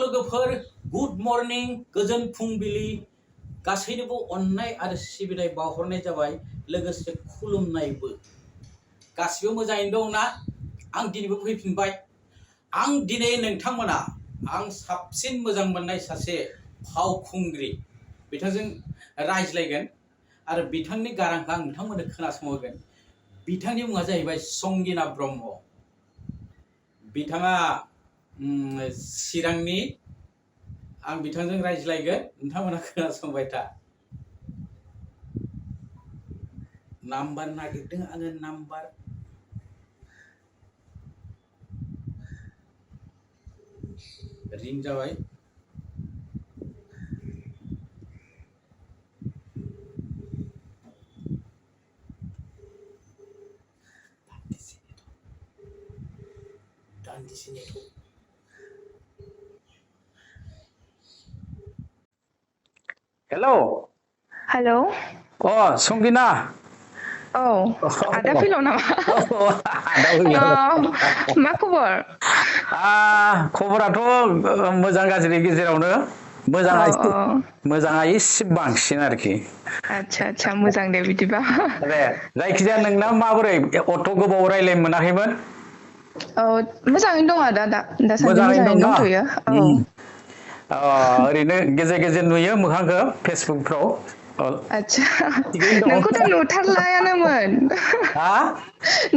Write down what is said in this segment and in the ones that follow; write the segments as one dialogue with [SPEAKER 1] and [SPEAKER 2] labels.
[SPEAKER 1] लोगोफोर good morning गोजोन फुंबिलि गासैनोबो अननाय आरो सिबिनाय बावहरनाय जाबाय लोगोसे खुलुमनायबो गासिबो मोजाङैनो दं ना आं दिनैबो फैफिनबाय आं दिनै नोंथांमोना आं साबसिन मोजां मोननाय सासे फावखुंग्रि बिथांजों रायज्लायगोन आरो बिथांनि गारांखौ आं नोंथांमोननो खोनासंहोगोन बिथांनि मुङा जाहैबाय संगिना ब्रह्म बिथाङा चिरांनि आं बिथांजों रायज्लायगोन नोंथांमोना खोनासंबाय था नाम्बार नागिरदों आङो नाम्बार रिं जाबाय हेलो
[SPEAKER 2] हेलो
[SPEAKER 1] संगिना
[SPEAKER 2] आदा फैल' नामा मा खबर
[SPEAKER 1] खबराथ' मोजां गाज्रि गेजेरावनो मोजाङा एसे बांसिन आरोखि
[SPEAKER 2] आच्छा मोजां दे बिदिबा
[SPEAKER 1] दे जायखिजाया नोंना माबोरै अट' गोबाव रायलायनो मोनाखैमोन
[SPEAKER 2] मोजाङैनो दं आदा दासान्दि
[SPEAKER 1] मोजाङैनो
[SPEAKER 2] मोजाङैनो
[SPEAKER 1] दंना
[SPEAKER 2] दंथ'यो
[SPEAKER 1] ओरैनो गेजेर गेजेर नुयो मोखांखौ फेसबुकफ्राव
[SPEAKER 2] आच्छा
[SPEAKER 1] थिगैनो दं
[SPEAKER 2] नोंखौथ' नुथारलायानोमोन
[SPEAKER 1] हा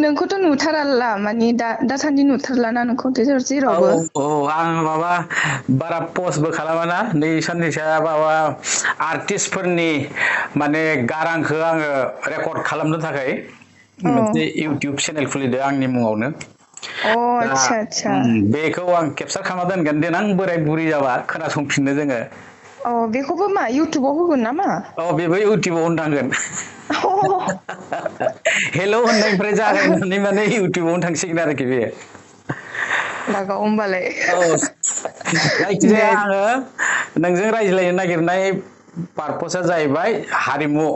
[SPEAKER 2] नोंखौथ' नुथारला मानि दासान्दि नुथारलाना नोंखौ जेरावबो
[SPEAKER 1] आं माबा बारा पस्टबो खालामाना नै साननैसोआ माबा आर्टिस्टफोरनि माने गारांखौ आङो रेकर्ड खालामनो थाखाय मोनसे इउटुब चेनेल खुलिदों आंनि मुङावनो दा
[SPEAKER 2] आच्छा
[SPEAKER 1] बेखौ आं केपसार खालामना दोनगोन देनां बोराय बुरि जाबा खोनासंफिननो जोङो
[SPEAKER 2] बेखौबो मा इउटुबाव होगोन नामा
[SPEAKER 1] बेबो इउटुबावनो थांगोन हेल' होननायनिफ्राय जागायनानै माने इउटुबावनो थांसिगोन आरोखि बे
[SPEAKER 2] लागाव होमबालाय दे
[SPEAKER 1] जायखिजाया आङो नोंजों रायज्लायनो नागिरनाय पारपसआ जाहैबाय हारिमु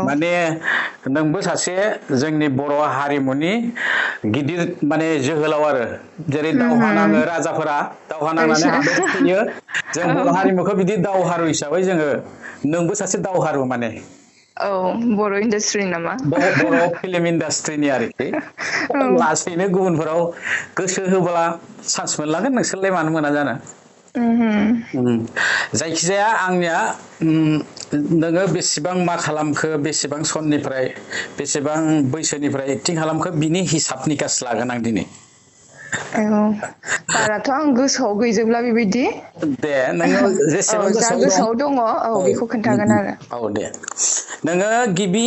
[SPEAKER 1] माने नोंबो सासे जोंनि बर' हारिमुनि गिदिर माने जोहोलाव आरो जेरै दावहा नाङो राजाफोरा दावहा नांनानै हादर फैयो जों बर' हारिमुखौ बिदि दावहारु हिसाबै जोङो नोंबो सासे दावहारु माने
[SPEAKER 2] बर' इन्डास्ट्रि नामा
[SPEAKER 1] बर' फिल्म इन्डास्ट्रिनि आरोखि लासैनो गुबुनफोराव गोसो होब्ला चान्स मोनलांगोन नोंसोरलाय मानो मोना जानो जायखिजाया आंनिया नोङो बेसेबां मा खालामखो बेसेबां सननिफ्राय बेसेबां बैसोनिफ्राय एक्टिं खालामखो बिनि हिसाब निकास लागोन आं दिनै
[SPEAKER 2] बाराथ' आं गोसोआव गैजोबला बेबायदि
[SPEAKER 1] दे नोङो जेसेबां
[SPEAKER 2] जा गोसोआव दङ बेखौ खोन्थागोन आरो
[SPEAKER 1] दे नोङो गिबि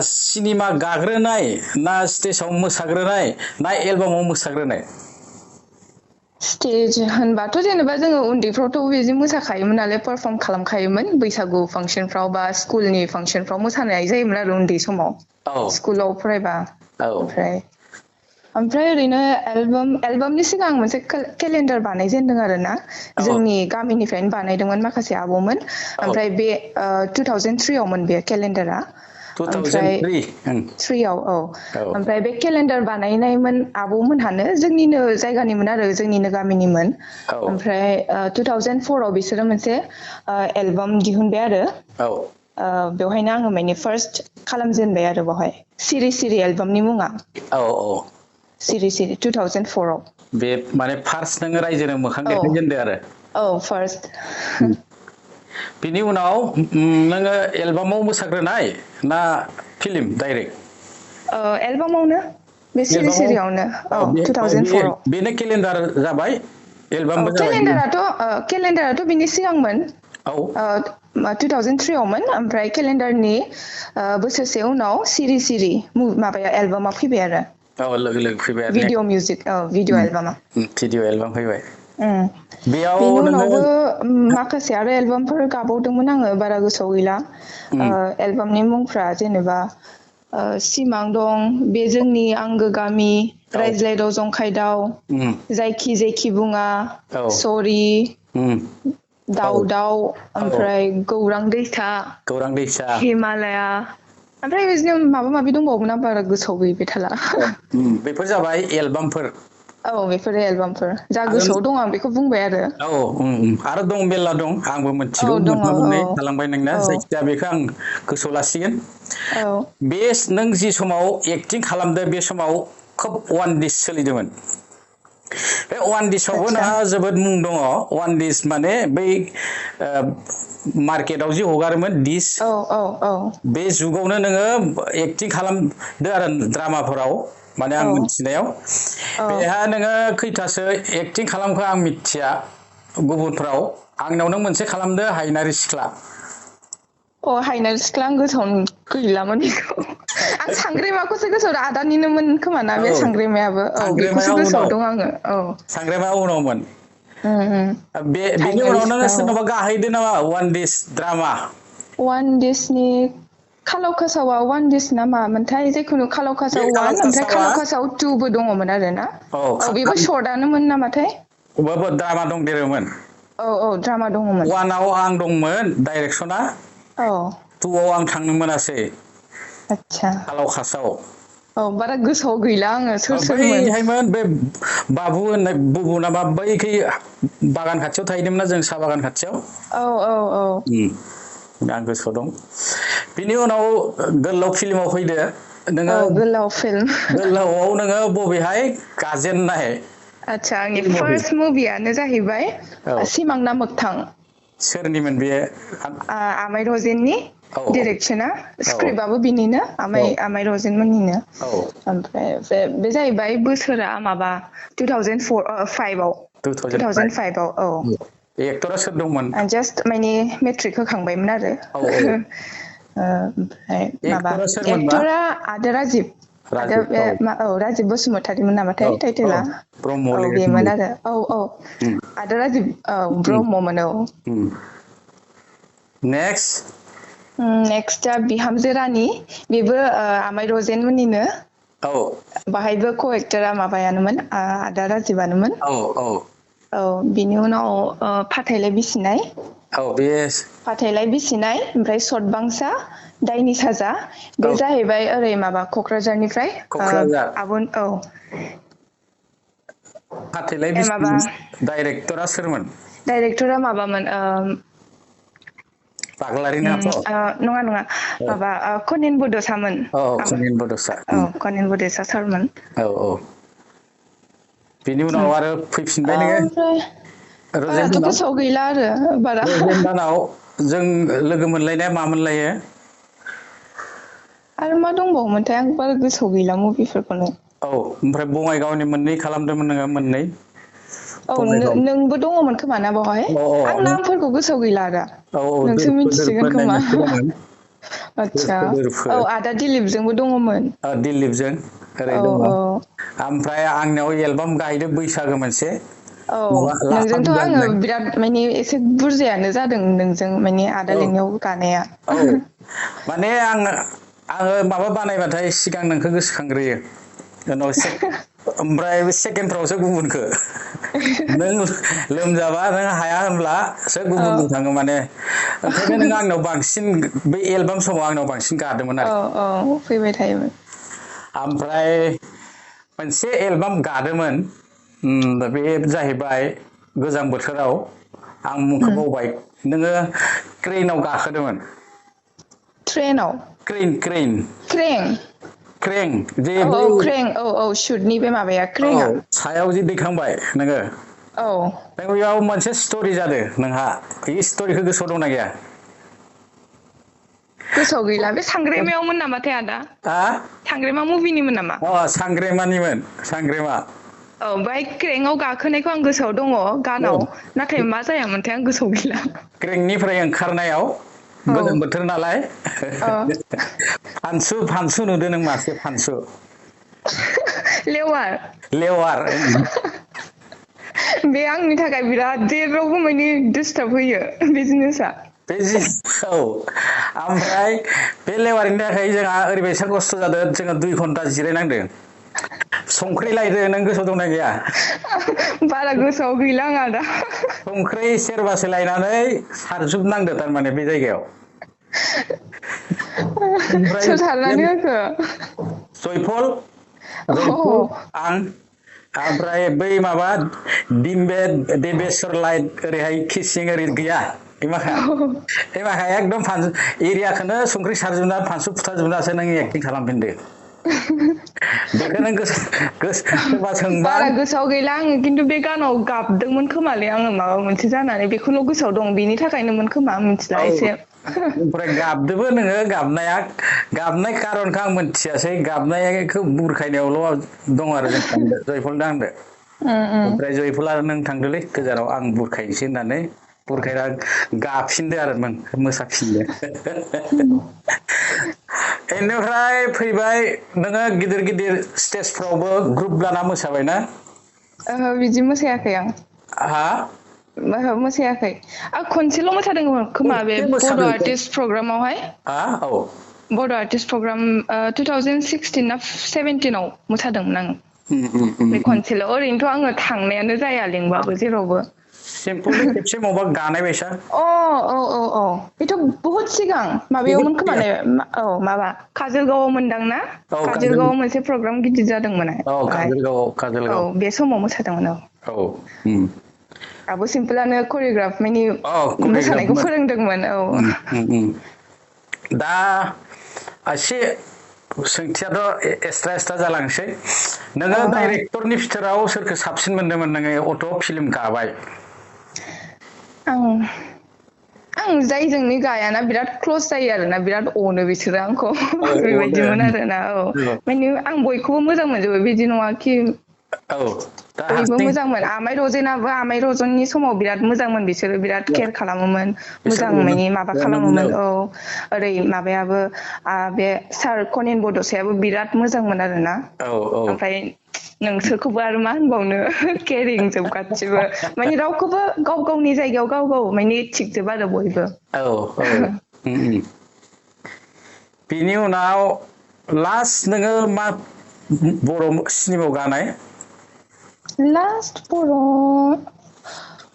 [SPEAKER 1] सिनेमा गाग्रोनाय ना स्टेजाव मोसाग्रोनाय ना एलबामाव मोसाग्रोनाय
[SPEAKER 2] स्टेज होनबाथ' जेनेबा जोङो उन्दैफ्रावथ' बिदि मोसाखायोमोन नालाय पारफर्म खालामखायोमोन बैसागु फांसनफ्राव बा स्कुलनि फांसनफ्राव मोसानाय जायोमोन आरो उन्दै समाव स्कुलाव फरायबा ओमफ्राय ओरैनो एलबामनि सिगां मोनसे केलेन्डार बानायजेनदों आरो ना जोंनि गामिनिफ्रायनो बानायदोंमोन माखासे आब'मोन ओमफ्राय बे 2003आवमोन बे केलेन्डारा ओमफ्राय 3आव ओमफ्राय बे केलेन्डार बानायनायमोन आब'मोनहानो जोंनिनो जायगानिमोन आरो जोंनिनो गामिनिमोन ओमफ्राय 2004आव बिसोरो मोनसे एलबाम दिहुनबाय आरो बेवहायनो आङो माने फार्स्ट खालामजेनबाय आरो बेवहाय सिरि सिरि एलबामनि मुङा सिरि सिरि 2004आव
[SPEAKER 1] बे माने फार्स्ट नोङो रायजोनो मोखां देखायजेनदो आरो
[SPEAKER 2] फार्स्ट
[SPEAKER 1] बिनि उनाव नोङो एलबामाव मोसाग्रोनाय ना फिल्म डाइरेक्ट
[SPEAKER 2] एलबामावनो बे सिरि सिरियावनो 2004आव
[SPEAKER 1] बेनो केलेन्डार जाबाय एलबामबो जाबाय
[SPEAKER 2] केलेन्डाराथ' बिनि सिगांमोन 2003आवमोन ओमफ्राय केलेन्डारनि बोसोरसे उनाव सिरि सिरि माबाया एलबामा फैबाय आरो
[SPEAKER 1] लोगो लोगो फैबाय आरो
[SPEAKER 2] video music video Alabama
[SPEAKER 1] video album फैबाय बेयाव
[SPEAKER 2] बेनि
[SPEAKER 1] नोङो
[SPEAKER 2] उनावबो माखासे आरो एलबामफोर गाबावदोंमोन आङो बारा गोसोआव गैला एलबामनि मुंफ्रा जेनेबा सिमां दं बे जोंनि आंगो गामि रायज्लायदाव जंखायदाव जायखि जेखि बुङा सरि दाउ ओमफ्राय गौरां दैसा हिमालया ओमफ्राय बिदिनो माबा माबि दंबावोमोन आं बारा गोसोआव गैयिबाय थाला
[SPEAKER 1] बेफोर जाबाय एलबामफोर
[SPEAKER 2] औ बेफोर एलबामफोर जा
[SPEAKER 1] आरो
[SPEAKER 2] गोसोआव दं आं बेखौ बुंबाय आरो
[SPEAKER 1] आरो दं मेरला दं आंबो
[SPEAKER 2] औ
[SPEAKER 1] मिथिगौ
[SPEAKER 2] दङ
[SPEAKER 1] मोनफा
[SPEAKER 2] औ
[SPEAKER 1] मोननै थालांबाय नोंना
[SPEAKER 2] औ
[SPEAKER 1] जायखिजाया बेखौ आं गोसोआव लासिगोन
[SPEAKER 2] औ
[SPEAKER 1] बे नों जि समाव एक्टिं खालामदो बे समाव खोब वान डिस सोलिदोंमोन बे वान डिसावबो
[SPEAKER 2] आतसा
[SPEAKER 1] नोंहा जोबोद मुं दङ वान डिस माने बै मार्केटाव जि हगारोमोन डिस
[SPEAKER 2] औ औ औ
[SPEAKER 1] बे जुगावनो नोङो एक्टिं खालामदो आरो द्रामाफोराव माने आं
[SPEAKER 2] औ
[SPEAKER 1] मिथिनायाव
[SPEAKER 2] औ
[SPEAKER 1] बेहा नोङो खैथासो एक्टिं खालामखो आं मिथिया गुबुनफ्राव आंनाव नों मोनसे खालामदो हायनारि सिख्ला
[SPEAKER 2] अ हायनारि सिख्ला आं गोसोआव गैलामोन बेखौ आं सांग्रेमाखौसो गोसोआव आदानिनोमोन खोमा ना बे
[SPEAKER 1] औ
[SPEAKER 2] सांग्रेमायाबो औ बेखौसो
[SPEAKER 1] सांग्रेमाया
[SPEAKER 2] गोसोआव
[SPEAKER 1] उनाव
[SPEAKER 2] दं आङो औ
[SPEAKER 1] सांग्रेमा उनावमोन बेनि
[SPEAKER 2] हायनारि
[SPEAKER 1] उनाव नोङो
[SPEAKER 2] सिख्ला
[SPEAKER 1] सोरनावबा गाहैदो नामा वान डिस द्रामा
[SPEAKER 2] वान देसनि खालावखासावा वान देस ना मामोनथाय जेखुनु
[SPEAKER 1] बे
[SPEAKER 2] खालावखासाव वान ओमफ्राय
[SPEAKER 1] कालाकासावा
[SPEAKER 2] खालावखासाव टुबो दङमोन आरो ना औ बेबो सर्टआनोमोन नामाथाय
[SPEAKER 1] बबेबा द्रामा दंदेरोमोन
[SPEAKER 2] औ औ द्रामा दङमोन
[SPEAKER 1] वानाव आं दंमोन डाइरेक्सना
[SPEAKER 2] औ
[SPEAKER 1] टुआव आं थांनो मोनासै
[SPEAKER 2] आतसा
[SPEAKER 1] खालावखासाव
[SPEAKER 2] औ बारा गोसोआव गैला आङो सोर सोरमोन
[SPEAKER 1] बैहायमोन बे बाबु होननाय बुबु नामा बैखै बागान खाथियाव थाहैदोंमोन ना जों साहा बागान खाथियाव
[SPEAKER 2] औ औ औ
[SPEAKER 1] आं गोसोआव दं बिनि उनाव गोलाव फिल्माव फैदो
[SPEAKER 2] औ
[SPEAKER 1] नोङो
[SPEAKER 2] गोलाव फिल्म
[SPEAKER 1] गोलावआव नोङो बबेहाय गाजेननाय
[SPEAKER 2] आतसा आंनि
[SPEAKER 1] फिल्म मभि
[SPEAKER 2] फार्स्ट मुभियानो जाहैबाय
[SPEAKER 1] औ
[SPEAKER 2] सिमां ना मोगथां
[SPEAKER 1] सोरनिमोन बेयो
[SPEAKER 2] आमाइ रजेननि
[SPEAKER 1] औ
[SPEAKER 2] डिरेक्सना
[SPEAKER 1] औ
[SPEAKER 2] स्क्रिप्टआबो बिनिनो
[SPEAKER 1] औ
[SPEAKER 2] आमाइ रजेन
[SPEAKER 1] औ
[SPEAKER 2] ओमफ्राय बे जाहैबाय बोसोरा माबा 2005आव 2005आव औ
[SPEAKER 1] एक्टरा सोर दंमोन
[SPEAKER 2] आं जास्ट माने मेट्रिक होखांबायमोन आरो
[SPEAKER 1] औ औ
[SPEAKER 2] ओमफ्राय माबा
[SPEAKER 1] एक्टरा सोरमोनबा
[SPEAKER 2] एक्टरा आदा राजिब आदा
[SPEAKER 1] राजिब
[SPEAKER 2] बे
[SPEAKER 1] औ
[SPEAKER 2] राजिब बसुमतारिमोन
[SPEAKER 1] औ
[SPEAKER 2] नामाथाय
[SPEAKER 1] औ
[SPEAKER 2] टाइटेला
[SPEAKER 1] ब्रह्मआव
[SPEAKER 2] औ
[SPEAKER 1] लिरदों
[SPEAKER 2] बेमोन आरो औ आदा राजिब औ ब्रह्ममोन औ
[SPEAKER 1] नेक्स्ट
[SPEAKER 2] नेक्स्टआ बिहामजो रानि बेबो आमाइ रजेन मोननिनो
[SPEAKER 1] औ
[SPEAKER 2] बाहायबो क एक्टरा माबायानोमोन आदा राजिबानोमोन
[SPEAKER 1] औ औ
[SPEAKER 2] औ बिनि उनाव फाथैलाय बिसिनाय
[SPEAKER 1] औ बे
[SPEAKER 2] फाथैलाय बिसिनाय ओमफ्राय सतबांसा दायनि साजा
[SPEAKER 1] औ
[SPEAKER 2] बे जाहैबाय ओरै माबा क'क्राझारनिफ्राय
[SPEAKER 1] क'क्राझार
[SPEAKER 2] आबुन औ
[SPEAKER 1] फाथैलाय
[SPEAKER 2] माबा
[SPEAKER 1] बिसिनि डाइरेक्टरा सोरमोन
[SPEAKER 2] डाइरेक्टरा माबामोन
[SPEAKER 1] बाग्लारिनाथ'
[SPEAKER 2] नङा नङा माबा कनिन बड'सामोन
[SPEAKER 1] औ खनिन बड'सा
[SPEAKER 2] औ कनिन बड'सा सारमोन
[SPEAKER 1] औ औ बिनि उनाव आरो फैफिनबाय नोङो
[SPEAKER 2] ओमफ्राय बाराथ'
[SPEAKER 1] रजेनदानाव
[SPEAKER 2] गोसोआव गैला आरो बारा
[SPEAKER 1] रजेनदानाव जों लोगो मोनलायनाया मा मोनलायो
[SPEAKER 2] आरो मा दंबावोमोनथाय आं बारा गोसोआव गैला मुभिफोरखौनो
[SPEAKER 1] औ ओमफ्राय बङाइगावनि मोननै खालामदोंमोन नोङो मोननै
[SPEAKER 2] औ
[SPEAKER 1] बङाइगाव
[SPEAKER 2] नोंबो दङमोन खोमा ना बावहाय
[SPEAKER 1] औ
[SPEAKER 2] आं
[SPEAKER 1] नों
[SPEAKER 2] नामफोरखौ गोसोआव गैला आरो
[SPEAKER 1] औ
[SPEAKER 2] नोंसो
[SPEAKER 1] दोरफो
[SPEAKER 2] मिथिसिगोन
[SPEAKER 1] होननाय
[SPEAKER 2] खोमा
[SPEAKER 1] मोनसे दंमोन
[SPEAKER 2] आतसा
[SPEAKER 1] दोरफो
[SPEAKER 2] औ आदा दिलिपजोंबो दङमोन
[SPEAKER 1] दिलिपजों ओरै
[SPEAKER 2] औ
[SPEAKER 1] दङ
[SPEAKER 2] औ
[SPEAKER 1] ओमफ्राय आंनियाव एलबाम गायदो बैसागो मोनसे
[SPEAKER 2] औ
[SPEAKER 1] माबा लाफा
[SPEAKER 2] नोंजोंथ'
[SPEAKER 1] बिगा
[SPEAKER 2] आङो
[SPEAKER 1] होननाय
[SPEAKER 2] बिराद माने एसे बुरजायानो जादों नोंजों माने
[SPEAKER 1] औ
[SPEAKER 2] आदालिनियाव गानाया
[SPEAKER 1] औ माने आङो माबा बानायबाथाय सिगां नोंखौ गोसोखांग्रोयो उनाव ओमफ्राय बे सेकेणडफ्रावसो गुबुनखौ नों लोमजाबा नों हाया होनब्लासो
[SPEAKER 2] औ
[SPEAKER 1] गुबुननाव थाङो माने ओंखायनो नों आंनाव बांसिन बै एलबाम समाव आंनाव बांसिन गादोंमोन
[SPEAKER 2] औ
[SPEAKER 1] आरोखि
[SPEAKER 2] औ फैबाय थायोमोन
[SPEAKER 1] ओमफ्राय मोनसे एलबाम गादोंमोन बे जाहैबाय गोजां बोथोराव आं मुंखौ बावबाय नोङो ट्रेनाव गाखोदोंमोन
[SPEAKER 2] ट्रेनाव
[SPEAKER 1] क्रेन
[SPEAKER 2] क्रें
[SPEAKER 1] क्रें जे
[SPEAKER 2] औ
[SPEAKER 1] बै
[SPEAKER 2] औ क्रें औ औ सुटनि बे माबाया
[SPEAKER 1] औ
[SPEAKER 2] क्रेंआ
[SPEAKER 1] सायाव जि दैखांबाय नोङो
[SPEAKER 2] औ
[SPEAKER 1] बेयाव मोनसे स्ट'रि जादों नोंहा बे स्ट'रिखौ गोसोआव दंना गैया
[SPEAKER 2] गोसोआव गैला बे सांग्रेमायावमोन नामाथाय आदा सांग्रेमा मुभिनिमोन नामा
[SPEAKER 1] सांग्रेमानिमोन सांग्रेमा
[SPEAKER 2] औ ओमफ्राय क्रेंआव गाखोनायखौ आं गोसोआव दङ गानाव नाथाय मा जायामोनथाय आं गोसोआव गैला
[SPEAKER 1] क्रेंनिफ्राय ओंखारनायाव
[SPEAKER 2] औ
[SPEAKER 1] गोलोम बोथोर नालाय फानसु नुदों नों मासे फानसु
[SPEAKER 2] लेवार
[SPEAKER 1] लेवार
[SPEAKER 2] बे आंनि थाखाय बिराद जेरावबो माने डिस्टार्ब होयो बे जिनिसा
[SPEAKER 1] बे औ ओमफ्राय बे लेवारनि थाखाय जोंहा ओरैबायसा खस्थ' जादों जोङो 2 घन्टा जिरायनांदों संख्रि लायदो नों गोसोआव दंना गैया
[SPEAKER 2] बारा गोसोआव गैला आंहा दा
[SPEAKER 1] संख्रि सेरबासो लायनानै सारजोबनांदो थारमाने बे जायगायाव ओमफ्राय
[SPEAKER 2] सोर सारनानै होखो
[SPEAKER 1] जयफल
[SPEAKER 2] अ
[SPEAKER 1] आं
[SPEAKER 3] ओमफ्राय बै माबा दिम्बे देबेश्वर लाइट ओरैहाय किसिं ओरै गैया एमाखा एकदम एरियाखौनो संख्रि सारजोबना फानसु फुथारजोबनासो नों एक्टिं खालामफिनदो बेखौ नों सोरबा सोंबा
[SPEAKER 2] बारा गोसोआव गैला आङो खिन्थु बे गानाव गाबदोंमोन खोमालै आङो माबा मोनसे जानानै बेखौल' गोसोआव दं बेनि थाखायनोमोन खोमा मिथिला एसे
[SPEAKER 3] ओमफ्राय गाबदोबो नोङो गाबनाय खारनखौ आं मिथियासै गाबनायखौ बुरखायनायावल' दं आरो जों थांदो जयफल आंदो ओमफ्राय जयफल आरो नों थांदोलै गोजानाव आं बुरखायनोसै होननानै बुरखायना गाफिनदो आरो नों मोसाफिनदो बेनिफ्राय फैबाय नोङो गिदिर गिदिर स्टेजफ्रावबो ग्रुप लाना मोसाबायना
[SPEAKER 2] बिदि मोसायाखै आं
[SPEAKER 3] हा
[SPEAKER 2] मोसायाखै आं खनसेल' मोसादोंमोन खोमा बे
[SPEAKER 3] खनसे
[SPEAKER 2] बड'
[SPEAKER 3] मोसादों
[SPEAKER 2] आर्टिस्ट प्रग्रामावहाय
[SPEAKER 3] औ
[SPEAKER 2] बड' आर्टिस्ट प्रग्राम 2016 ना 17 आव मोसादोंमोन आङो बे खनसेल' ओरैनोथ' आङो थांनायानो जाया लिंबाबो जेरावबो
[SPEAKER 3] सिम्पलि खेबसे मावबा गानाय बायसा
[SPEAKER 2] औ बेथ' बहुद सिगां
[SPEAKER 3] बहुद
[SPEAKER 2] माबायावमोन खोमा
[SPEAKER 3] सिगां
[SPEAKER 2] ने माबा काजलगावआव मोनदां ना
[SPEAKER 3] औ
[SPEAKER 2] काजलगावआव मोनसे प्रग्राम गिदिर जादोंमोन बाहाय औ बे समाव मोसादोंमोन
[SPEAKER 3] औ
[SPEAKER 2] आब' सिम्पोलानो करिय'ग्राफ मानि मोसानायखौ
[SPEAKER 3] करिय'ग्राफमोन
[SPEAKER 2] फोरोंदोंमोन
[SPEAKER 3] दा एसे सोंथियाथ' एक्सट्रा जालांसै नोङो डाइरेक्टरनि फिथोराव सोरखौ साबसिन मोन्दोंमोन नोङो अट' फिल्म गाबाय
[SPEAKER 2] आं जायजोंनि गायाना बिराद क्लस जायो आरोना बिराद अनो बिसोरो आंखौ
[SPEAKER 3] औ
[SPEAKER 2] बेबायदिमोन आरोना माने आं बयखौबो मोजां मोनजोबो बिदि नङा कि
[SPEAKER 3] दा
[SPEAKER 2] बयबो
[SPEAKER 3] हारसिं
[SPEAKER 2] मोजांमोन आमाइ रजेनाबो आमाइ रजननि समाव बिराद मोजांमोन बिसोरो बिराद केयार खालामोमोन
[SPEAKER 3] बिसोर
[SPEAKER 2] मोजां माने माबा
[SPEAKER 3] अनोमोन
[SPEAKER 2] खालामोमोन ओरै माबायाबो बे सार कनिन बड'सायाबो बिराद मोजांमोन आरोना ओमफ्राय नोंसोरखौबो आरो मा होनबावनो केयारिं जोब गासिबो माने रावखौबो गाव गावनि जायगायाव गाव माने थिगजोब आरो बयबो
[SPEAKER 3] बिनि उनाव लास्ट नोङो मा बर' सिनेमायाव गानाय
[SPEAKER 2] लास्ट बर'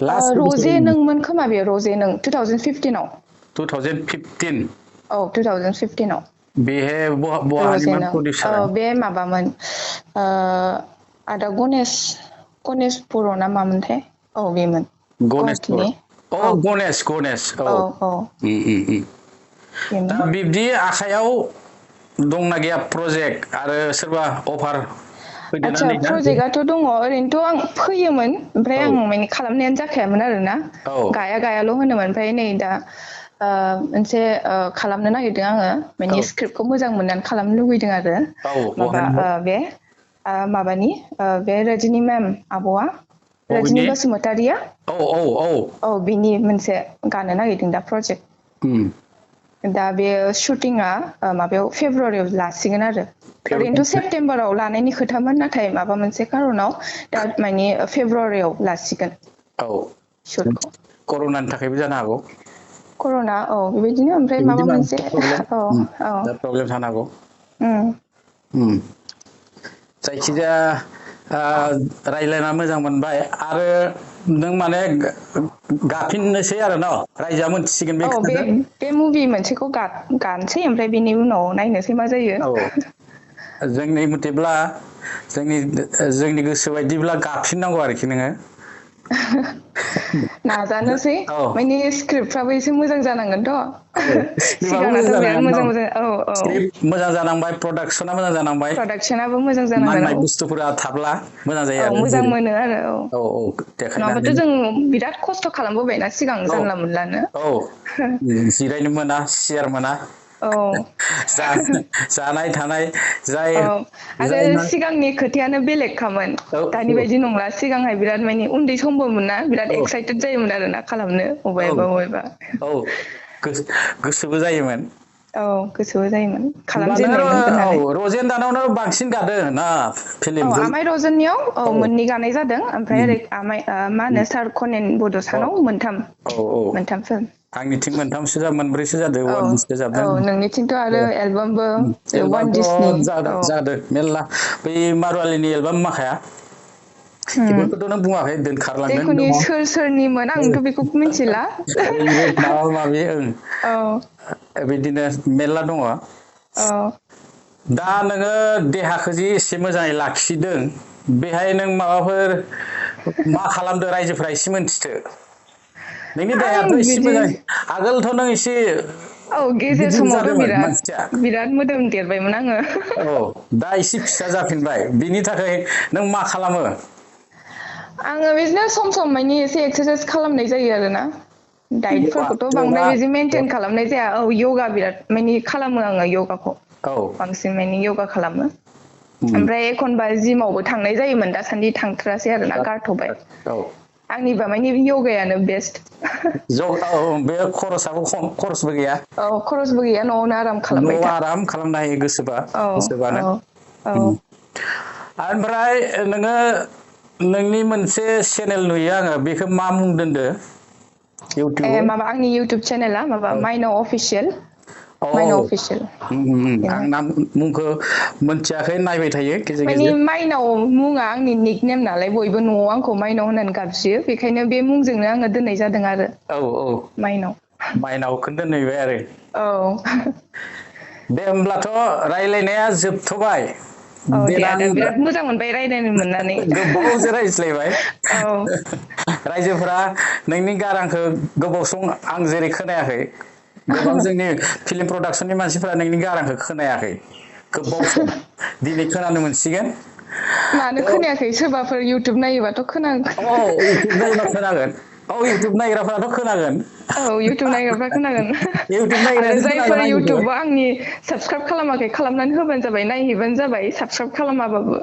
[SPEAKER 3] लास्ट
[SPEAKER 2] रजे नोंमोन खोमा बेयो रजे नों 2015 आव
[SPEAKER 3] 2015
[SPEAKER 2] औ 2015 आव
[SPEAKER 3] बेहे बहानिमोन प्रडिउसारा
[SPEAKER 2] बे माबामोन आदा गनेश बर' ना मामोनथाय बेमोन
[SPEAKER 3] गणेश बर'
[SPEAKER 2] गुवाहाटिनि
[SPEAKER 3] गणेश दा
[SPEAKER 2] बेमोन
[SPEAKER 3] बिब्दि आखायाव दंना गैया प्रजेक्ट आरो सोरबा अफार फैदोना
[SPEAKER 2] आदसा
[SPEAKER 3] नैदा
[SPEAKER 2] प्रजेक्टआथ' दङ ओरैनोथ' आं फैयोमोन ओमफ्राय आं माने खालामनायानो जाखायामोन आरोना गायाल' होनोमोन ओमफ्राय नै दा मोनसे खालामनो नागिरदों आङो माने स्क्रिप्टखौ मोजां मोननानै खालामनो लुबैदों आरो माबा बे माबानि बे रजनि मेम आब'आ रजनि बसुमतारिया बिनि मोनसे गानो नागिरदों दा प्रजेक्ट दा बे शुटिंआ माबायाव फेब्रुवारियाव लासिगोन आरो ओरैनोथ' सेप्तेम्बराव लानायनि खोथामोन नाथाय माबा मोनसे खारनाव दा माने फेब्रुवारियाव लासिगोन शुटखौ
[SPEAKER 3] कर'नानि थाखायबो जानो हागौ
[SPEAKER 2] कर'ना बेबायदिनो ओमफ्राय माबा मोनसे
[SPEAKER 3] दा प्रब्लेम थानो हागौ जायखिजाया रायज्लायना मोजां मोनबाय आरो नों माने गाफिननोसै आरो न' रायजोआ मोनथिसिगोन बे खोथाखौ
[SPEAKER 2] बे मुभि मोनसेखौ गानसै ओमफ्राय बेनि उनाव नायनोसै मा जायो
[SPEAKER 3] जोंनि मथेब्ला जोंनि गोसो बायदिब्ला गाबफिननांगौ आरोखि नोङो
[SPEAKER 2] नाजानोसै माने स्क्रिप्टफ्राबो एसे मोजां जानांगोनथ'
[SPEAKER 3] स्क्रिप्टआबो
[SPEAKER 2] सिगांनाथ' बिराद
[SPEAKER 3] जानांगोन
[SPEAKER 2] मोजां
[SPEAKER 3] स्क्रिप्ट मोजां जानांबाय प्रडाक्सना मोजां जानांबाय
[SPEAKER 2] प्रडाक्सनाबो मोजां जानांगोन
[SPEAKER 3] नांनाय बुस्थुफोरा थाब्ला मोजां जायो आरो
[SPEAKER 2] मोजां
[SPEAKER 3] जेरै
[SPEAKER 2] मोनो आरो नङाबाथ'
[SPEAKER 3] देखायनानै
[SPEAKER 2] जों बिराद खस्थ' खालामबोबायना सिगां जानला मोनलानो
[SPEAKER 3] जिरायनो मोना सियार मोना जानाय थानाय
[SPEAKER 2] आरो सिगांनि खोथायानो बेलेगखामोन दानि बायदि नंला सिगांहाय बिराद माने उन्दै समबोमोन ना बिराद एक्साइटेड जायोमोन आरोना खालामनो अबायबा
[SPEAKER 3] गोसोबो जायोमोन
[SPEAKER 2] गोसोबो जायोमोन
[SPEAKER 3] दानो
[SPEAKER 2] खालामजेननायमोन होननानै
[SPEAKER 3] रजेन दानावनो बांसिन गादों ना फिल्मजों
[SPEAKER 2] आमाइ रजनियाव मोननै गानाय जादों ओमफ्राय ओरै आमाइ मा होनो सार कनेन बड'सानाव मोनथाम फिल्म
[SPEAKER 3] आंनिथिं मोनब्रैसो जादों वान
[SPEAKER 2] नोंनिथिंथ' आरो एलबामबो वान डिसनि
[SPEAKER 3] एलबामथ' जादों मेरला बै मारुवालिनि एलबाम माखाया बेफोरखौथ' नों बुङाखै दोनखारलांदों
[SPEAKER 2] जेखुनि
[SPEAKER 3] दङ
[SPEAKER 2] सोरनिमोन आंथ' बेखौ मिथिला
[SPEAKER 3] माबा माबि बिदिनो मेरला दङ दा नोङो देहाखौ जि एसे मोजाङै लाखिदों बेहाय नों माबाफोर मा खालामदो रायजोफोरा एसे मोनथिथो नोंनि देहायाथ'
[SPEAKER 2] आं
[SPEAKER 3] एसे
[SPEAKER 2] बिदि
[SPEAKER 3] मोजां आगोलथ' नों एसे
[SPEAKER 2] औ गेजेर
[SPEAKER 3] गिदिर
[SPEAKER 2] समावथ'
[SPEAKER 3] जादोंमोन
[SPEAKER 2] बिराद
[SPEAKER 3] मानसिया
[SPEAKER 2] बिराद मोदोम देरबायमोन आङो
[SPEAKER 3] औ दा एसे फिसा जाफिनबाय बिनि थाखाय नों मा खालामो
[SPEAKER 2] आङो बिदिनो सम मानि एसे एक्सारसाइस खालामनाय जायो आरोना
[SPEAKER 3] यगा
[SPEAKER 2] डाइटफोरखौथ' बांद्राय बिदि मेनटेन खालामनाय जाया औ योगा बिराद मानि खालामो आङो योगाखौ
[SPEAKER 3] औ
[SPEAKER 2] बांसिन मानि योगा खालामो
[SPEAKER 3] उम
[SPEAKER 2] ओमफ्राय एखनबा जिमावबो थांनाय जायोमोन दासान्दि थांथ्रासै आरोना गारथ'बाय
[SPEAKER 3] औ
[SPEAKER 2] आंनिबा मानि योगायानो बेस्ट
[SPEAKER 3] औ बे खरसाबो खम खरसबो गैया
[SPEAKER 2] औ खरसबो गैया न'आवनो आराम खालामबाय
[SPEAKER 3] न'आव
[SPEAKER 2] था
[SPEAKER 3] आराम खालामनो हायो
[SPEAKER 2] औ
[SPEAKER 3] गोसोबानो
[SPEAKER 2] औ औ
[SPEAKER 3] ओमफ्राय नोङो नोंनि मोनसे चेनेल नुयो आङो बेखौ मा मुं दोनदो
[SPEAKER 2] ए
[SPEAKER 3] इउटुबाव
[SPEAKER 2] माबा आंनि इउटुब चेनेला माबा
[SPEAKER 3] औ
[SPEAKER 2] माइनाव अफिसियेल
[SPEAKER 3] औ
[SPEAKER 2] माइनाव अफिसियेल
[SPEAKER 3] आं नाम मुंखौ मोनथियाखै नायबाय थायो गेजेर
[SPEAKER 2] मानि
[SPEAKER 3] गेजेर
[SPEAKER 2] माइनाव मुङा आंनि निक नेम नालाय बयबो न'आव आंखौ माइनाव होननानै गाबज्रियो बेखायनो बे मुंजोंनो आङो दोननाय जादों आरो
[SPEAKER 3] औ
[SPEAKER 2] माइनाव
[SPEAKER 3] माइनावखौनो दोनहैबाय आरो
[SPEAKER 2] औ
[SPEAKER 3] दे होमब्लाथ' रायलायनाया जोबथ'बाय
[SPEAKER 2] औ दे
[SPEAKER 3] देनां
[SPEAKER 2] आदा बिराद मोजां मोनबाय रायज्लायनो मोननानै
[SPEAKER 3] गोबावजों रायज्लायबाय
[SPEAKER 2] औ
[SPEAKER 3] रायजोफोरा नोंनि गारांखौ गोबाव सम आं जेरै खोनायाखै गोबां जोंनि फिल्म प्रडाक्सननि मानसिफोरा नोंनि गारांखौ खोनायाखै गोबाव सम दिनै खोनानो मोनसिगोन
[SPEAKER 2] मानो खोनायाखै सोरबाफोर इउटुब नायोबाथ'
[SPEAKER 3] औ इउटुब नायोबा खोनागोन औ इउटुब नायग्राफोराथ' खोनागोन
[SPEAKER 2] औ इउटुब नायग्राफ्रा खोनागोन
[SPEAKER 3] इउटुब
[SPEAKER 2] आरो
[SPEAKER 3] नायग्रायासो
[SPEAKER 2] जायफोर
[SPEAKER 3] खोनागोन आंनिखौ
[SPEAKER 2] इउटुबाव आंनि साबसक्राइब खालामाखै खालामनानै होबानो जाबाय नायहैबानो जाबाय साबसक्राइब खालामाबाबो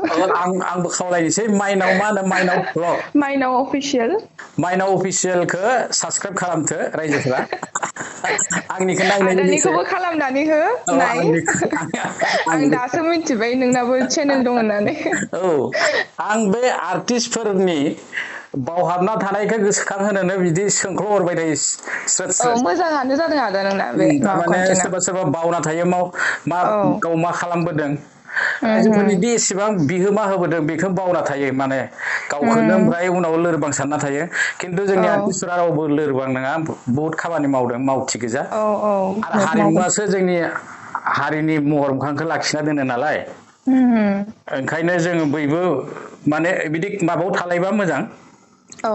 [SPEAKER 3] आंबो खावलायनोसै माइनाव मा होनो माइनाव ब्लग
[SPEAKER 2] माइनाव अफिसियेल
[SPEAKER 3] माइनाव अफिसियेलखौ साबसक्राइब खालामथो रायजोफोरा आंनिखौ नायनो लुगैसो
[SPEAKER 2] आदानिखौबो खालामनानै हो
[SPEAKER 3] औ
[SPEAKER 2] नाय आं
[SPEAKER 3] आंनि
[SPEAKER 2] दासो मिथिबाय नोंनाबो चेनेल दं होननानै
[SPEAKER 3] औ आं बे आर्टिस्टफोरनि बावहाबना थानायखौ गोसोखांहोनोनो बिदि सोंख्ल'हरबाय थायो स्रोद
[SPEAKER 2] औ
[SPEAKER 3] स्रोद
[SPEAKER 2] मोजाङानो जादों आदा नोंना बे माबा
[SPEAKER 3] थारमाने
[SPEAKER 2] कन्टेन्टआ
[SPEAKER 3] सोरबा सोरबा बावना थायो
[SPEAKER 2] औ
[SPEAKER 3] गाव मा खालामबोदों
[SPEAKER 2] उम
[SPEAKER 3] रायजोफोरनिदि एसेबां बिहोमा होबोदों बेखौ बावना थायो माने गावखौनो
[SPEAKER 2] उम
[SPEAKER 3] ओमफ्राय उनाव लोरबां सानना थायो खिन्थु जोंनि
[SPEAKER 2] औ
[SPEAKER 3] आर्टिस्टफोरा रावबो लोरबां नङा बुहुत खामानि मावदों मावथि गोजा
[SPEAKER 2] औ औ
[SPEAKER 3] आरो
[SPEAKER 2] बहुत मावदों
[SPEAKER 3] हारिमुवासो जोंनि हारिनि महर मोखांखौ लाखिना दोनो नालाय ओंखायनो जोङो बयबो माने बिदि माबायाव थालायबा मोजां
[SPEAKER 2] औ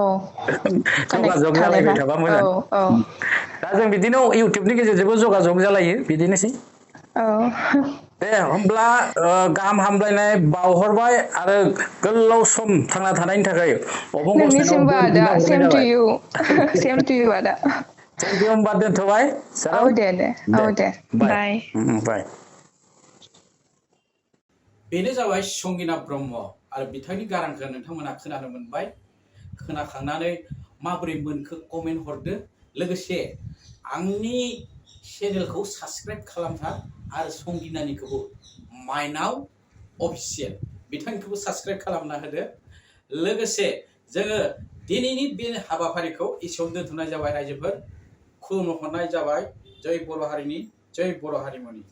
[SPEAKER 2] कानेक्ट
[SPEAKER 3] जगाजग जालायबाय
[SPEAKER 2] थालायबा
[SPEAKER 3] थाबा
[SPEAKER 2] औ
[SPEAKER 3] मोजां
[SPEAKER 2] औ
[SPEAKER 3] दा जों बिदिनो इउटुबनि गेजेरजोंबो जगाजग जालायो बिदिनोसै
[SPEAKER 2] औ
[SPEAKER 3] दे होमब्ला गाहाम हामलायनाय बावहरबाय आरो गोलाव सम थांना थानायनि थाखाय अबंगसायनाव
[SPEAKER 2] नोंनिसिमबो
[SPEAKER 3] बोर
[SPEAKER 2] आदा
[SPEAKER 3] बिना हरनाय
[SPEAKER 2] सेम टु
[SPEAKER 3] जाबाय
[SPEAKER 2] इउ सेम टु इउ आदा
[SPEAKER 3] थेंक इउ होमबा दोनथ'बाय
[SPEAKER 2] औ
[SPEAKER 3] सार
[SPEAKER 2] दे औ
[SPEAKER 3] दे बाय
[SPEAKER 2] बाय
[SPEAKER 3] बाय
[SPEAKER 1] बेनो जाबाय संगिना ब्रह्म आरो बिथांनि गारांखौ नोंथांमोना खोनानो मोनबाय खोनाखांनानै माबोरै मोनखो कमेन्ट हरदो लोगोसे आंनि चेनेलखौ साबसक्राइब खालामथार आरो संगिनानिखौबो माइनाव अफिसियेल बिथांखौबो साबसक्राइब खालामना होदो लोगोसे जोङो दिनैनि बे हाबाफारिखौ एसेयावनो दोनथ'नाय जाबाय रायजोफोर खुलुमहरनाय जाबाय जय बर' हारिनि जय बर' हारिमुनि